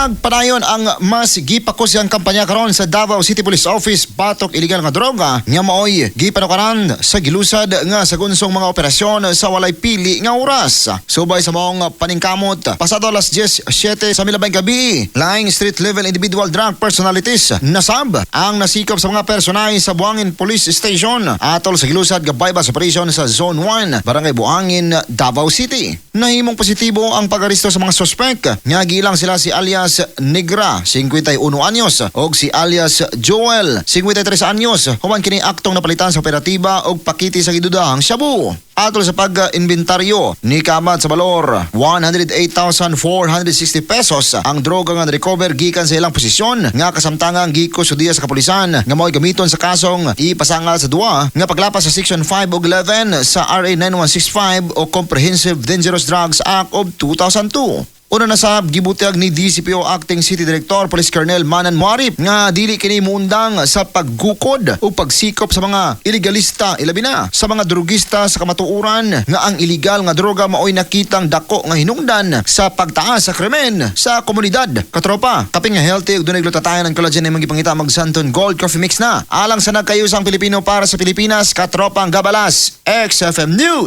Nagpadayon ang mas gipakusyang kampanya karon sa Davao City Police Office batok iligal nga droga nga maoy gipanukaran sa gilusad nga sa gunsong mga operasyon sa walay pili nga oras. Subay sa maong paningkamot, pasado alas 10:07 sa milabay gabi, laing street level individual drug personalities nasab ang nasikop sa mga personay sa Buhangin Police Station atol sa gilusad nga buy-bust operation sa Zone 1, Barangay Buhangin, Davao City. Nahimong positibo ang pag-aresto sa mga suspek nga gilang sila si alias Negra, 51 anyos, og si alias Joel, 53 anyos, human kini aktong napalitan sa operatiba og pakiti sa gidudahang shabu. Atol sa pag-inventaryo, ni kamat sa balor 108,460 pesos ang droga nga recover gikan sa ilang posisyon nga kasamtangang gikustudiya sa kapulisan nga mao'y gamiton sa kasong ipasangal sa duwa nga paglapas sa Section 5 ug 11 sa RA 9165 o Comprehensive Dangerous Drugs Act of 2002. Una na sab gibutyag ni DCPO Acting City Director Police Colonel Manan Muarip nga dili kini muundang sa paggukod o pagsikop sa mga ilegalista, ilabi na sa mga drugista, sa kamatuoran nga ang iligal nga droga maoy nakitang dako nga hinungdan sa pagtaas sa krimen sa komunidad. Katropa, kaping nga healthy ug dunay glutathione ang collagen ay gipangita, mag Santon Gold Coffee Mix na. Alang sa nagkayusang Pilipino para sa Pilipinas, Katropang Gabalas, XFM News.